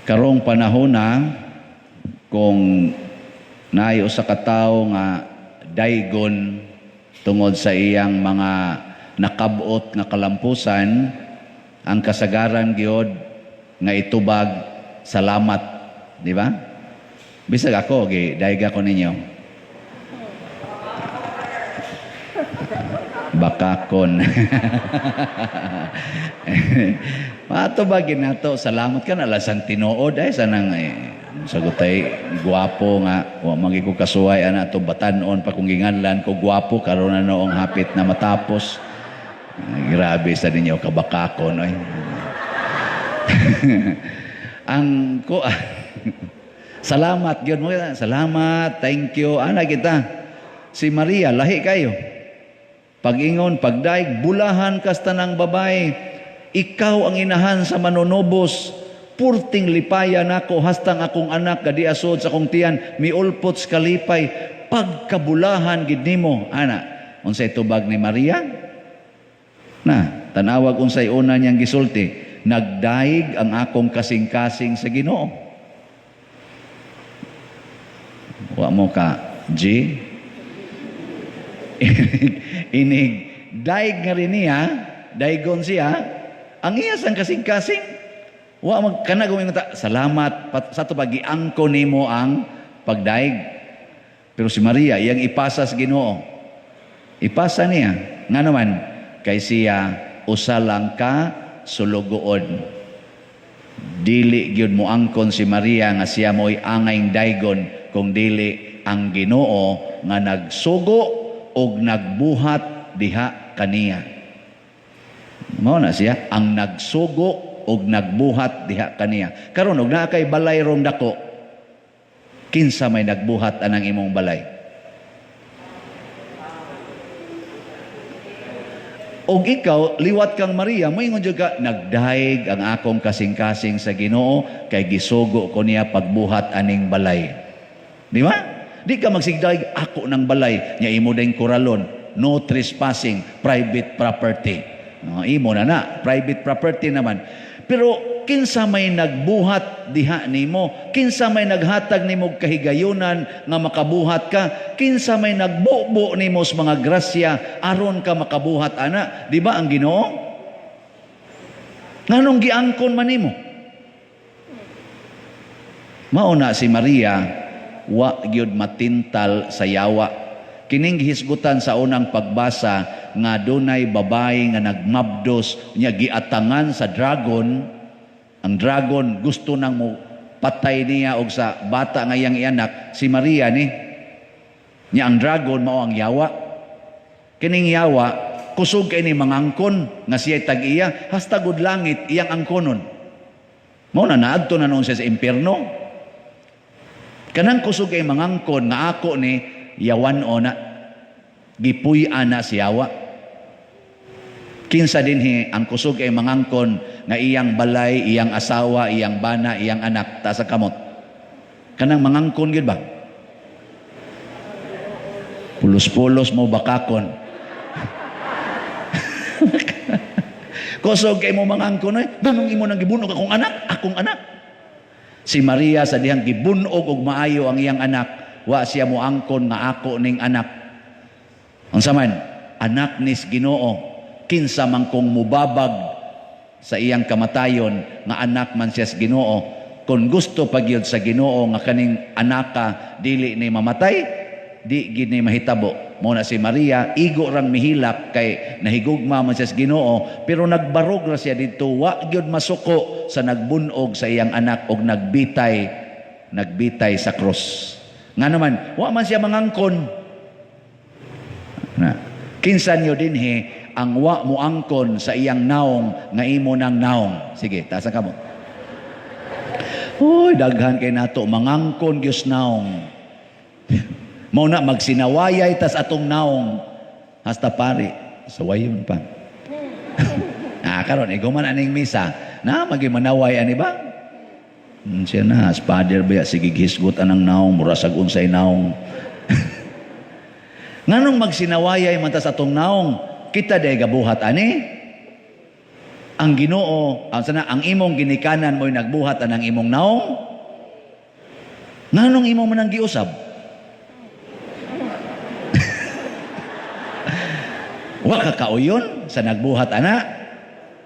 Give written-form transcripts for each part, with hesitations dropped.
Karong panahon na, kung naay usa ka tawo nga daygon tungod sa iyang mga nakabot nga kalampusan, ang kasagaran gyud nga itubag, "Salamat," di ba? Bisag ako, gi dayga ko ninyo. Bakakon. Matubag nato, "Salamat ka na lasang tinuod ay sanang eh, sagutay gwapo nga wa man ko kasuway ana to batanon pa kung ginganlan ko gwapo karon na noong hapit na matapos." Ay, grabe sa ninyo kabakakon oy. Ang ko salamat gyud mo, salamat, thank you ana kita. Si Maria lahi kayo. Pag-ingon, pagdaig, "Bulahan kas tanang babae. Ikaw ang inahan sa manunubos. Purting lipaya nako hastang akong anak gadiasod sa akong tiyan miulpot sa kalipay. Pagkabulahan gid nimo." Ana, unsay tubag ni Maria? Na, tanawag unsay una niyang gisulti. "Nagdaig ang akong kasing-kasing sa Ginoo." Wa mo ka G? Inig daig nga rin niya, daigon siya, ang iya sang kasing-kasing. Wa mag kana gumingon ta, "Salamat pat, sa to pagiangko nimo ang pagdaig." Pero si Maria iyang ipasa sa Ginoo. Ipasa niya. Nga naman kay siya usa lang ka sulugoon. Dili gyud mo angkon si Maria nga siya mo'y angayng daygon kung dili ang Ginoo nga nagsugo og nagbuhat diha kaniya. Mao na siya ang nagsugo og nagbuhat diha kaniya. Karon og naa kay balay rong dako, kinsa may nagbuhat anang imong balay? Og ikaw, liwat kang Maria, moingon jud ka, "Nagdaig ang akong kasing-kasing sa Ginoo kay gisugo ko niya pagbuhat aning balay." Di ba? Di ka magsigdaig, "Ako ng balay, nya imo ding kuralon, no trespassing, private property." No, imo na na, private property naman. Pero kinsa may nagbuhat diha nimo? Kinsa may naghatag nimo og kahigayunan nga makabuhat ka? Kinsa may nagbubo nimo sa mga grasya aron ka makabuhat ana? Di ba ang Ginoo? Nganong giangkon man nimo? Mao na si Maria wa gyud matintal sa yawa. Kining gihisgutan sa unang pagbasa nga dunay babae nga nagmabdos niya giatangan sa dragon. Ang dragon gusto nang mo patay niya og sa bata nga iyang ianak, si Maria ni. Nya ang dragon mao ang yawa. Kining yawa kusog kay ni mangangkon nga siya tag-iya hasta gud langit iyang angkonon. Mao na naadto na noon siya sa impierno. Kanang kusog kay mangangkon nga ako ni yawan o na gipuy-an na si yawa. Kinsa dinhi ang kusog kay mangangkon nga iyang balay, iyang asawa, iyang bana, iyang anak, taas ang kamot? Kanang mangangkon gyud ba? Pulos-pulos mo bakakon. Kusog kay mo mangangkon oy, ganong imo nang gibunog akong anak, akong anak. Si Maria sa dihang gibunog og maayo ang iyang anak, wa siya moangkon nga ako ning anak. Unsa man, anak nis Ginoo, kinsa man kong mubabag sa iyang kamatayon nga anak man siya sa Ginoo. Kung gusto pa gyud sa Ginoo nga kaning anaka dili ni mamatay, di gid ni mahitabo. Mao na si Maria igo rang mihilak kay nahigugma man siya sa Ginoo, pero nagbarog ra siya didto, wa gyud masuko sa nagbunog sa iyang anak og nagbitay sa krus. Nga naman, wa man siya mangangkon. Na, kinsa niyo dinhi ang wa moangkon sa iyang naong nga imo nang naong? Sige, taas ang kamot. Uy, daghan kay nato mangangkon gyud naong. Mao na magsinawayay tas atong naong hasta pari sawayon pa. Ah, karon iguman aning misa na magi manaway ani ba? Siya na, as father ba, sige hisgot anang naong, mura sag unsay naong. Nganong magsinawayay man tas atong naong, kita day gabuhat ani? Ang Ginoo, ang sana ang imong ginikanan mo'y nagbuhat anang imong naong. Nganong imo man ang giusab? Wa ka kauyon sa nagbuhat ana.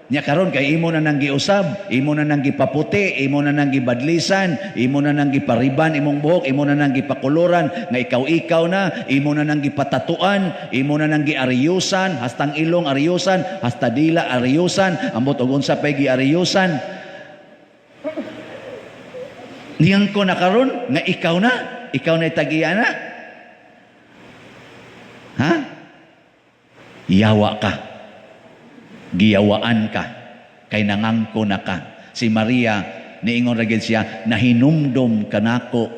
Nya karon kay imo na nang giusab, imo na nang gipaputi, imo na nang gibadlisan, imo na nang gipariban imong buhok, imo na nang gipakuluran nga ikaw-ikaw na, imo na nang gipatatuan, imo na nang giaryusan, hastang ilong aryusan, hasta dila aryusan, ambot og unsa pay giaryusan. Niyang ko na karon nga ikaw na tagiya na. Ha? Yawa ka. Giyawaan ka. Kay nangangko na ka. Si Maria, niingon ra gid siya, nahinumdom kanako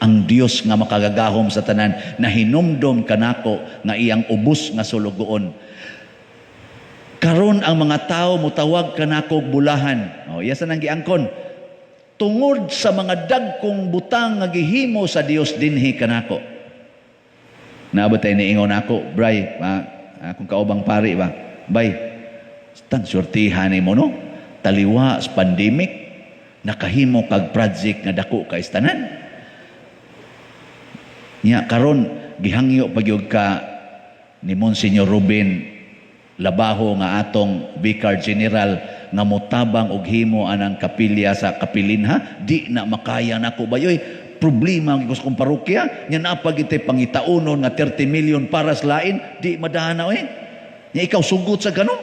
ang Dios nga makagagahom sa tanan, nahinumdom kanako nga iyang ubos nga sulugoon. Karon ang mga tao mutawag kanako og bulahan. O, iya sa nang giangkon. Tungod sa mga dagkong butang nga gihimo sa Dios dinhi kanako. Naabot tayo niingon ako, Bray, akong kaubang pari ba? Bay, tan surtihan nimo, no? Taliwa sa pandemic, nakahimo kag project nga dako kay tanan. Nya karon gihangyo pagyud ka ni Monsignor Ruben Labaho nga atong Vicar General nga motabang og himo anang kapilya sa kapilinha, di na makaya nako bayoy, problema ang kong parokya nya naa pa gitay pangitaunon nga 30 million para sa lain, di madana oy. Nya ikaw sugot sa kano.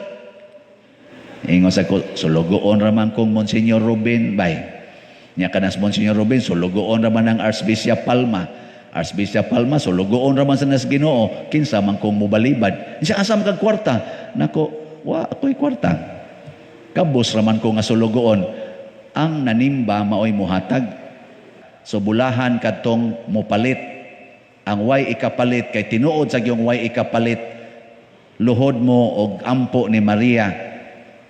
Ingon sa ko, sulugoon raman kong Monsignor Ruben bay. Nya kanas Monsignor Ruben, sulugoon raman ang Archbishop Palma. Archbishop Palma, sulugoon raman sa nas Ginoo, kinsa man kong mobalibad. Siya, asa man kag kwarta? Nako, wa ako'y kwarta. Kabos raman ko nga sulugoon. Ang nanimba maoy muhatag. So bulahan kadtong mopalit. Ang way ikapalit kay tinuod sa gyung way ikapalit. Luhod mo og ampo ni Maria,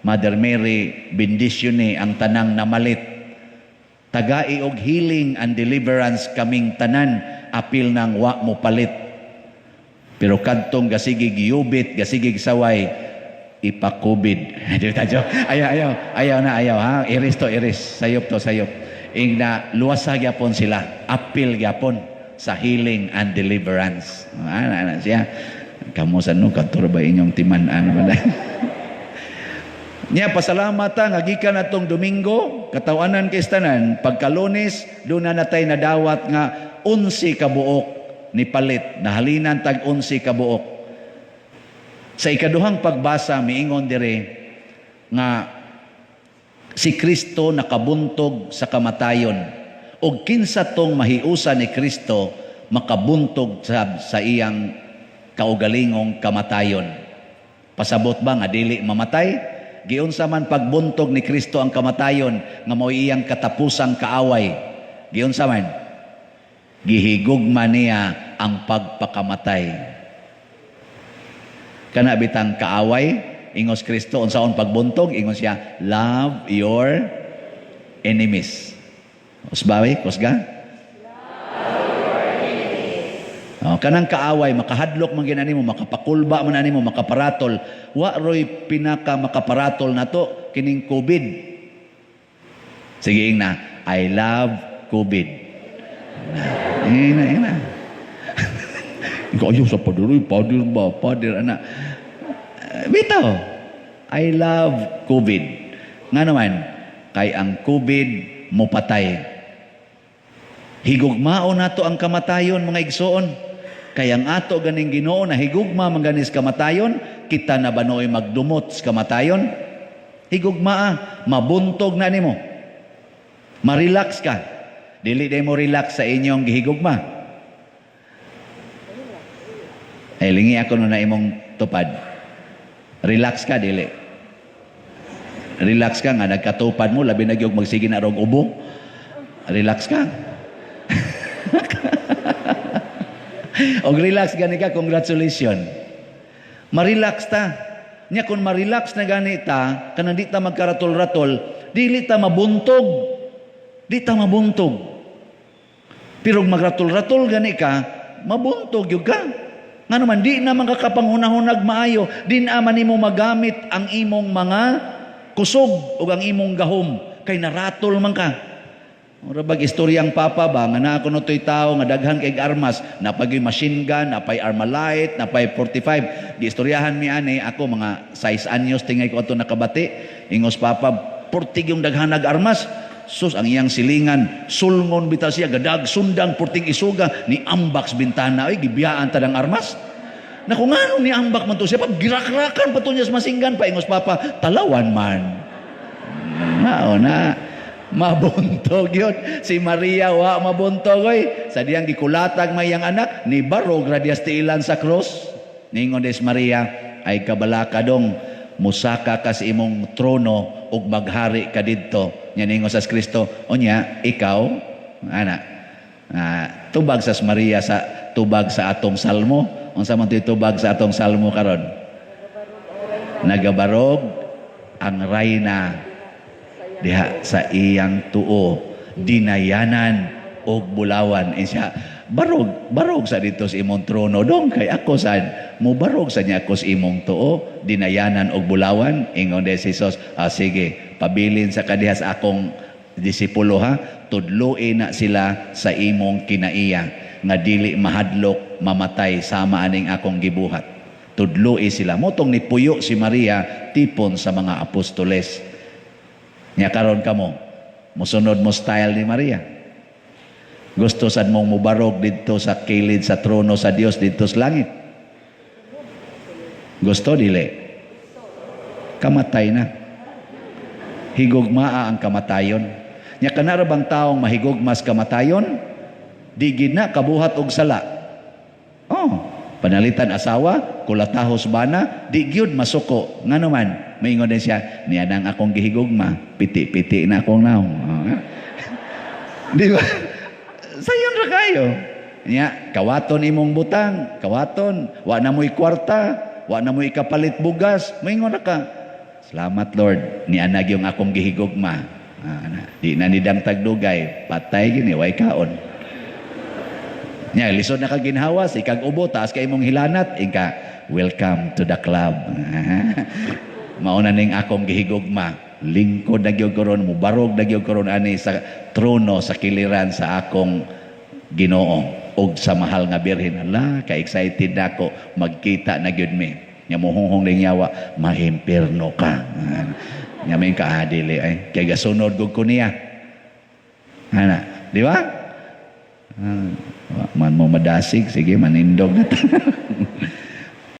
Mother Mary, bendisyon ni ang tanang namalit. Tagai og healing and deliverance kaming tanan, apil nang wa mo palit. Pero kadtong gasigi giyubit, gasigi saway, ipakubid. Di ba joke? Ayaw, ayaw, ayaw na, ayaw ha. Iris to, iris. Sayop to, sayop. Ingna, luwasa gyapon sila. Apil gyapon sa healing and deliverance. Ana, ana siya. Kamo sa no, kadto ba inyong timan-an ba? Nya pasalamat ta nga gikan atong Domingo, katawanan kay tanan, pagka-Lunes doon na natay nadawat nga 11 ka buok ni palit, nahalinan tag 11 ka buok. Sa ikaduhang pagbasa miingon dire nga si Kristo nakabuntog sa kamatayon. Og kinsa tong mahiusa ni Kristo makabuntog sa iyang kaugalingong kamatayon. Pasabot ba nga dili mamatay? Giunsa man pagbuntog ni Kristo ang kamatayon nga mao iyang katapusang kaaway? Giunsa man? Gihigugma niya ang pagpakamatay. Kana bitang kaaway, ingos Kristo unsaon pagbuntog, ingon siya, "Love your enemies." Usbawi, kusga? Oh, kanang kaaway makahadlok man gina nimo, makapakulba man nimo, makaparatol. Wa roy pinaka makaparatol nato kining COVID. Sige ingna, "I love COVID." Na, ingna, ingna. Ikaw ayaw sa pader, uy, pader ba, pader ana. Bitaw. I love COVID. Nga naman, kay ang COVID mopatay. Higugmao nato ang kamatayon, mga igsoon. Kay ang ato ganing Ginoo na higugma man ganis kamatayon, kita na ba nooy magdumot sa kamatayon? Higugmaa, mabuntog na nimo. Ma-relax ka. Dili day mo relax sa inyong gihigugma. Ay, lingi ako no na imong tupad. Relax ka, dili? Relax ka nga nagkatupad mo, labi na gyud magsige na rog ubo. Relax ka. Og relax gani ka, congratulations. Ma-relax ta. Nya kung ma-relax na gani ta, kanang di ta magkaratol-ratol, dili ta mabuntog. Di ta mabuntog. Pero magratol-ratol gani ka, mabuntog gyud ka. Ngano man di na man kakapanghunahunag maayo, di na man nimo magamit ang imong mga kusog ug ang imong gahom kay naratol man ka. Mura bag istoryang papa ba nga naa kuno to'y tao nga daghan kay armas, napay machine gun, napay Armalite, napay 45. Giistoryahan mi ani ako, mga 6 anyos tingay ko ato nakabati. Ingos papa, purtig yung daghanag armas. Sus, ang iyang silingan, sulngon bitaw siya, gadag sundang purting isuga, ni ambak sa bintana, ay gibiyaan tadang armas. Naku, ngano ni ambak man to siya, pag girakrakan pa to niya sa masinggan pa, ingos papa, talawan man. Mao na mabuntog yun. Si Maria wa mabuntog oy. Sa diyang gikulatag may iyang anak, ni barog ra diya sa tiilan sa krus. Ningon des Maria, "Ay kabalaka dong, musaka ka sa imong trono ug maghari ka didto." Nya ningon sa Kristo, "Unya ikaw, ana." Ah, tubag sa Maria sa tubag sa atong salmo. Unsa man to'y tubag sa atong salmo karon? Nagabarog ang rayna diha sa iyang tuo, dinayanan og bulawan. Eh, siya barog barog sa dito sa imong trono dong, kay ako sad mo barog sa niya ako sa imong tuo, dinayanan og bulawan. Ingon de si Jesus, "Ah, sige, pabilin sa kadiha sa akong disipulo ha, tudloi na sila sa imong kinaiya nga dili mahadlok mamatay sama aning akong gibuhat. Tudloi sila." Motong nipuyo si Maria tipon sa mga apostoles. Nya karon kamo, musunod mo style ni Maria. Gusto sad mong mubarog didto sa kilid sa trono sa Dios didto sa langit? Gusto dili? Kamatay na. Higugmaa ang kamatayon. Nya kanara bang taong mahigugmas kamatayon? Di gid na kabuhat og sala. Oh, panalitan asawa, kulatahos bana, di gyud masuko. Ngano man, maingon din siya, "Niya nang akong gihigugma, piti-piti na akong naong." Oh, di ba? Sayon ra kayo. Nya, kawaton imong butang, kawaton, wa na mo'y kwarta, wa na mo'y kapalit bugas, maingon ra ka, "Salamat Lord, ni anag yung akong gihigugma." Ah, na, di na nidang tagdugay, patay gini, way kaon. Nya, lisod na ka ginhawa, ikag ubo, taas ka imong hilanat, ika, "Welcome to the club. Mauna ning akong gihigugma. Lingkod na gyud ko ron, mubarog na gyud ko ron ani sa trono sa kiliran sa akong Ginoo og sa mahal nga Birhen. Ala, ka-excited na ako, magkita na gyud mi." Nya muhunghong ning yawa, "Mahimpirno ka." Nya may kaadili ay kay gasunod gud ko niya. Ana, di ba? Ah, wa man mo madasig, sige manindog na ta.